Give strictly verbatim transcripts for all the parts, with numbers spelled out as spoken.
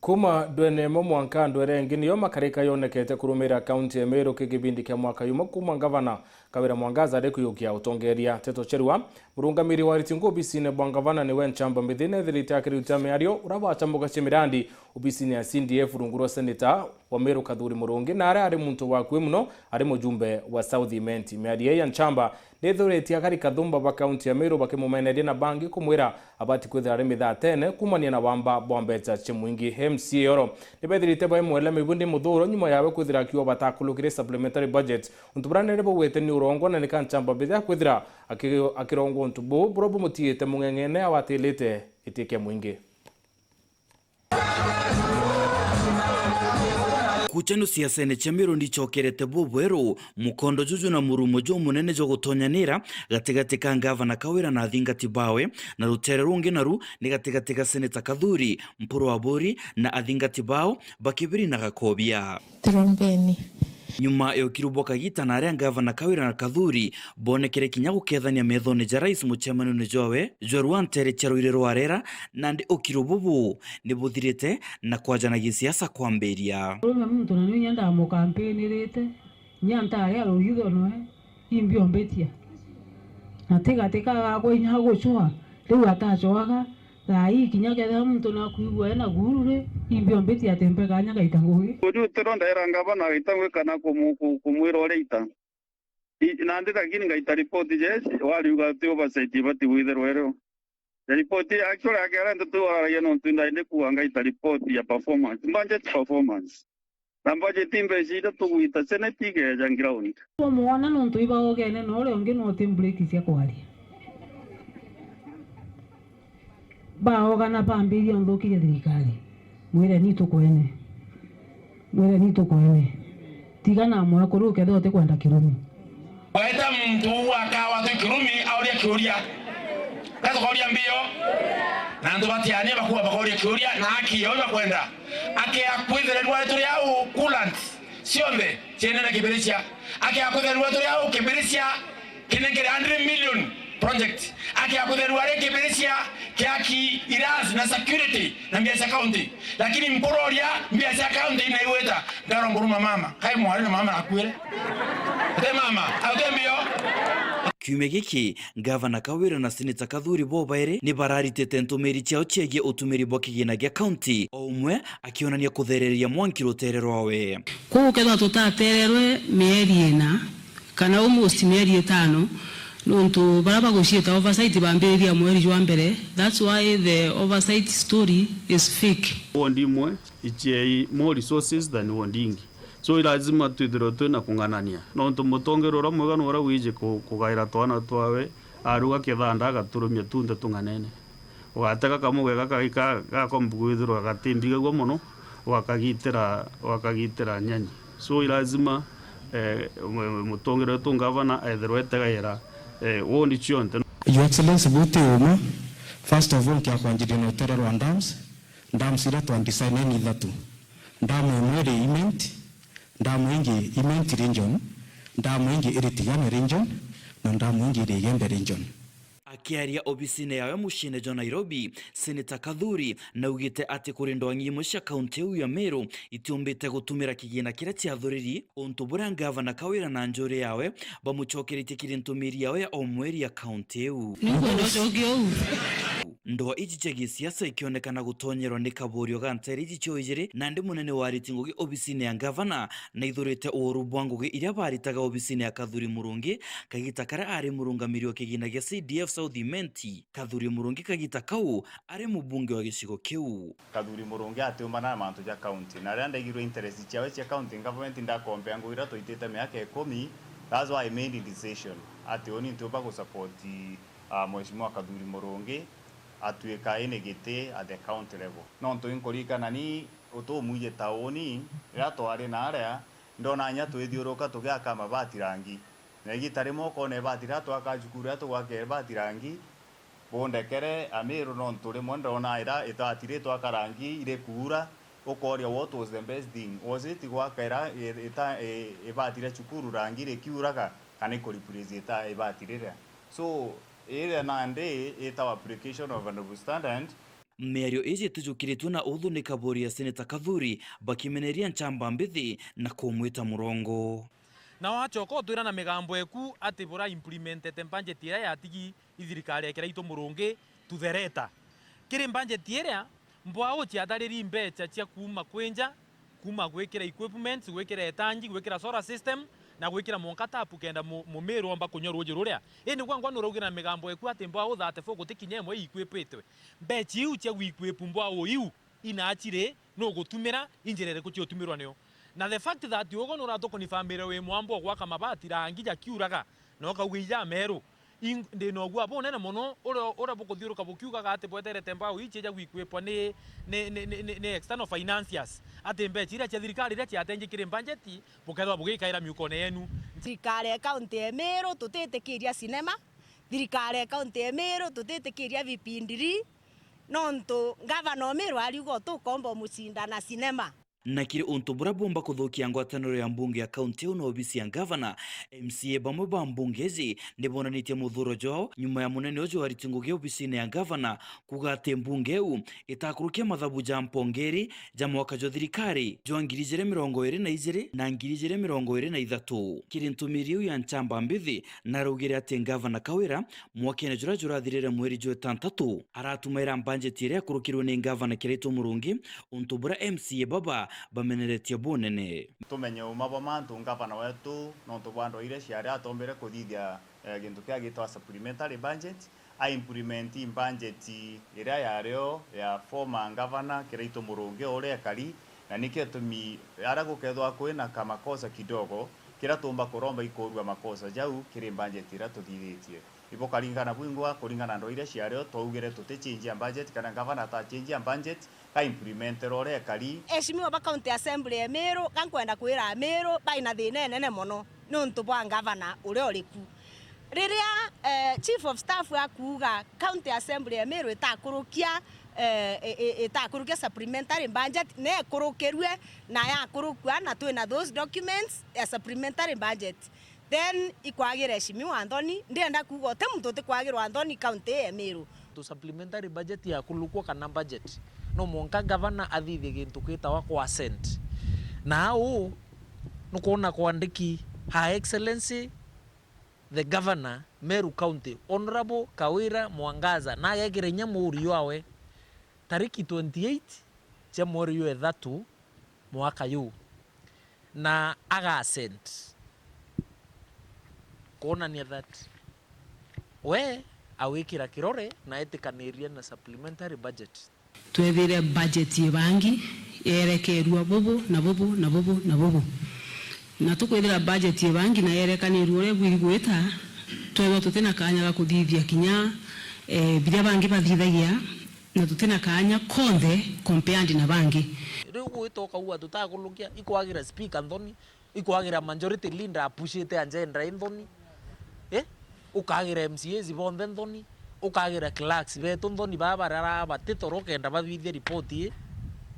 Kuuma ndwene imwe mwanka ndwere ingi niyo makarika yonekete kurumira kaunti ya Meru ki kibindi kia mwaka yumwe kuuma ngavana Kawira Mwangaza ari kuiyukia utongeria. Teto Cherua, murungamiri wa aritingu obisine bwa ngavana, niwe nchamba mbithi nethirite akiriruta miario uria bacambukacia mirandi obisine ya C D F rungu rwa seneta wa Meru Kathuri Murungi, na aria ari muntu wakui muno ari mujumbe wa South Imenti. Miario ii ya nchamba nithuritie akari kathumba ba kaunti ya Meru bakimumeneria na bangi kumwira abati kwithira ari mithatene kuumania na wamba bwa mbeca cia mwingi. M C A Oro nibethirite bai mweleme bundi muthuro nyuma yawe kwithira akiuga batakulukire supplementary budget, untu buria nene baugite ni urongo na nika nchamba mbithi akwithira aki-, akirongwa untu buu buria bumutigite mung'eng'ene awatilite giti kia mwingi. Kuchanu siasene cia Meru nicokerete bubweru, mukondo juju na murumo jumunene jwa gutonyanira gatigati ka ngavana Kawira na athingati bawe, na rutere rungi naru ni gatigati ga seneta Kathuri, Mpuru Aburi na athingati bao bakibiri na gakobia. Tirombeni. Nyuma ya ukiru bwa kagita na aria ngavana Kawira na Kathuri bonekere kinya gukethania methone ja rais mucemanio-ini jwawe jwa rua ntere cia ruiri rwa rera, nandi ukiru bubu ni buthirite na kwajana gisiasa kwambiria. Urume muntu na niu inya ndamukampinirite, inya ntari a rugiitho noe imbiombitia. Na ti gati ka gakwa inya gucwa, riu atacwaga, thaa ii kinya kethira muntu nakwigua ena guuru ri, imbiombitia ati mpe kanya ngaita ngugi. Uju utiro ndaira ngavana agaita ngugi kana kumu-, ku-, kumwira uria ita. I-, nandi lakini ngaita ripoti, yes, wariuga ati oversight ibati gwithirwa irio. Na ripoti actually akera ndeto iu araragia nontu ndaende kuuga ngaita ripoti ya performance, budget performance. Na budget imbeca iria tugwita senate igeeja ground. Umwona nontu ibaogene na uria ungi no uti break cia kwaria. Baogana bambiria unthukiria thirikari. Mwireni tukwene. Mwireni tukwene. Tiga na mwekuru ukethira utikwenda kirumi. Weta muntu uu akawa tu kirumi auria kiuria. Gatukoria mbio. Na antu batiania bakuwa bakoria kiuria na aki yao bakwenda. Akea kwithirwa rwari turi au coolant cionthe cienene kibiricia. Akea kwithirwa rwari turi au kibiricia kinengere hundred million project. Akea kwithirwa ari kibiricia kiaki iras na security na mbia cia county. Lakini mpuroria mbia cia county inaigwita. Ngaro nguruma mama. Kai mwari na mama nakuire. Ate mama, aute mbio. Kiumia giki, Ngavana Kawira na Seneta Kathuri bo bairi ni bararitite ntumiri ciao ciegie utumiri bwa kigina gia kaunti, o umwe akionania kuthereria mwanki rutere rwawe. Kwou kethirwa tutatererwe mieri ina, kana almost mieri itano, nontu baria baguciita oversight bambiriria mweri jwa mbere, that's why the oversight story is fake. Ward imwe iciei more resources than ward ingi. So, i lazima twithirwe twina kung'anania. Nontu mutongeria uria mwega ni uria wiji ku-, kugaira twana twawe, aruga kithanda agaturumia tunthe tung'anene. Ugatega kamwe gega kagi ka-, gakomba kwithirwa gatimbigagua mono, ugakagitira, ugakagitira nyanyi. So, i lazima, eh, mu-, mutongeria wetu ngavana ethirwe etegaira, eh, ward cionthe. Your Excellency, buti uma, first of all, kia kwanjiria na utere rwa dams, dams iria twa design ni ithatu. Dam imwe iri Imenti, dam ingi Imenti region, dam ingi iri Tigania region, na dam ingi iri Igembe region. Akiaria obisine yawe muciine jwa Nairobi, Seneta Kathuri naugite ati kuri ndwang'i imwe cia kaunti iu ya Meru itiumbite gutumira kigina kiria ciathuriri, untu buria Ngavana Kawira na njuri yawe bamucokeretie kiri ntumiri yawe ya o mweri ya kaunti iu. Ni ukwenda ucokie uu? Ndwa iji cia gisiasa ikionekana gutonyerwa ni kaburio ga ntere iji cio ijiri, nandi munene wa ariti ngugi obisine ya ngavana naithurite uuru bwa ngugi iria baritaga obisine ya Kathuri Murungi, kagita karia ari murungamiri wa kigina gia C D F South Imenti. Kathuri Murungi kagita kau ari mubunge wa gicigo kiu. Kathuri Murungi atiumana na mantu ja county, na riria ndaigirwe interest ciawe cia county government, ndakompea ngugi iria twaitite miaka ikumi, that's why I made the decision ati uni ntiumba gusupport, ah, Mheshimiwa Kathuri Murungi atuika ina giti at the county level. Nontu inkuririkana ni utumwiji tauni, riria twari na aria, ndona inya twithiuruka tugiaka mabati rangi. Na igita rimwe ukona ibati riria twaka cukuru, riria tugwaka ibati rangi, bundekere Amiru, nontu rimwe ndona ira ibati ri twaka rangi irikuura, ukoria, what was the best thing? Was it gwaka ira i-, ita-, i-, ibati ria cukuru rangi rikiuraga, kana i kureplace ita-, ibati riria? So, iria nandi itawa application of a double standard. Miario iji itijukiritue na uthu ni kaburi ya Seneta Kathuri, bakimeneria nchamba mbithi na kumwita murongo. Na wachoka utwira na migambo eku ati bura implemented budget iria yatigi i thirikari ya Kiraitu Murungi to the letter. Kiri budget iria, mbwau ciathariri mbecha cia kuuma kwinja, kuuma gwikira equipments, gwikira etangi, gwikira solar system, na gwikira mwanka tapu kenda mu-, mumiru omba kunywa ruuji ruria. Indi gwa ngwa nuraugire na migambo eku ati mbwau thirty-four gutikinya imwe ikwipitwe. Mbecha iu cia gwikwip mbwau iu inachiri nugutumira, injira iriku ciutumirwa nio? Na the fact that ugo nuratukonifamire wi mwambo gwaka mabati rangi jakiuraga, na ukauga ija meru. Ing-, ndi na ugua bunene mono uria, uria bukuthiuruka bukiugaga ati bweterete mbao ici ija gwikwipwa ni, ni, ni, ni, ni, ni external financiers, ati mbecha iria cia thirikari iria ciatenji kiri budget, bukethirwa bugikaira miukone yenu. Thirikari ya kaunti ya Meru tutitikiria cinema, thirikari ya kaunti ya Meru tutitikiria vipindiri, nontu ngavana o Meru ariuga tukomba umucinda na cinema. Na kiri untu buria bumba kuthukia ngwataniro ya mbunge ya kaunti iu na obisi ya ngavana, M C A bamwe ba mbunge iji ni bonanitie muthuro jwao nyuma ya munene uju wariti ngugi obisine ya ngavana kuuga ati mbunge iu itakurukia mathabu ja mpongeri ja mwaka jwa thirikari jwa ngiri ijiri mirongo iri na ijiri na ngiri ijiri mirongo iri na ithatu. Kiri ntumiri iu ya nchamba mbithi, naraugire ati ngavana Kawira mwakene juria jurathirire mweri jwa itantatu, aratumaira mbanjeti iria yakurukirwe ni ngavana Kiraitu Murungi, untu buria M C A baba bameneretie bunene. Tumenye uma bwa mantu ngavana wetu, nontu bwa ndwaa iria ciari atombere kuthithia, eh, gintu kia gitwa supplementary budget, a implement budget iria yario ya former ngavana Kiraitu Murungi uria ekari, na nikio gitumi aria gukethwa kwina kamakosa kidogo, kiria tumba kuromba ikurua makosa jau kiri budget iria tuthithitie. Ibukaringana bwingwa kuringana na ndwaa iria ciario, twaugire tutichenjia budget kana ngavana atachenjia budget, ka implementera uria ekari. Eshimiwa ba County Assembly ya Meru, gankwenda kwira Ameru baina thina inene mono niuntu bwa ngavana uria uri ku. Riria, eh, Chief of Staff akuuga County Assembly ya Meru itakurukia, eh, i-, i-, itakurukia supplementary budget, nekurukirue na yakurukua na twina those documents ya supplementary budget. Then ikwagira eshimiwa nthoni, ndienda kuuga uti muntu utikwagirwa nthoni county ya Meru. To supplementary budget yakulukwa kana budget, no mwanka gavana athithie gintu gitawa consent. Na au nukwona kwandiki Her Excellency the Governor Meru County, Honourable Kawira Mwangaza, na agekira inya muuri jwawe tariki twenty-eight cia mweri jwa ithatu mwaka juu, na aga assent, kwonania that we awikira kirore na etikaniria na supplementary budget. Twethire budget ibangi yerekerua bubu na bubu na bubu na bubu, na tukwithira budget ibangi na yerekanirua uria ibwiri gwita, twethwa tutina kanya ga kuthithia kinya, eh, biria bangi bathithagia, na tutina kanya konthe compared na bangi. Riu gwita ukauga tutakulukia, ikwagira speaker nthoni, ikwagira majority leader apushite agenda i nthoni, eh? Ukagira M C As bonthe nthoni, ukagira clerks betu nthoni, baba barara bati toro kenda bathithia report ii.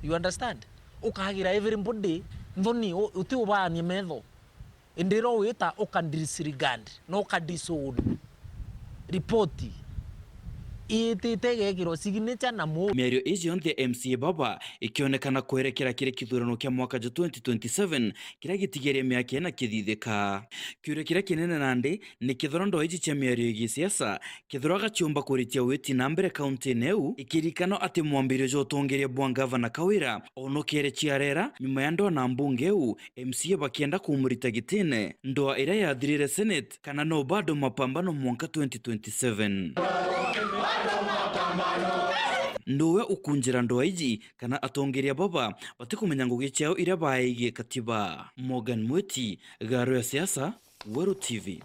You understand? Ukagira everybody nthoni, u-, uti ubaania metho. Indi ro wita uka disregard, na uka disown report. Itite igekirwa signature na mu- Miario iji yonthe ya M C A baba ikionekana kwerekera kiri kithurano kia mwaka jwa twenty twenty-seven, kiria gitigerie miaka ina kithithika. Kiuria kiria kinene nandi ni kethirwa ndwaa iji cia miario ya gisiasa, kethirwa gaciumba kuritia witi na mbere kaunti-ini iu, ikirikanwa ati mwambirio jwa utongeria bwa ngavana Kawira onokere ciarera nyuma ya ndwaa na mbunge iu, M C A bakienda kumurita gitine, ndwaa iria yathirire Senate, kana no bado mapambano mwanka twenty twenty-seven. Nduwe ukunjira ndwaa iji, kana atongeria baba batikumenya ngugi ciao iria baaigie katiba. Morgan Mwiti, Garo ya Siasa, Weru T V.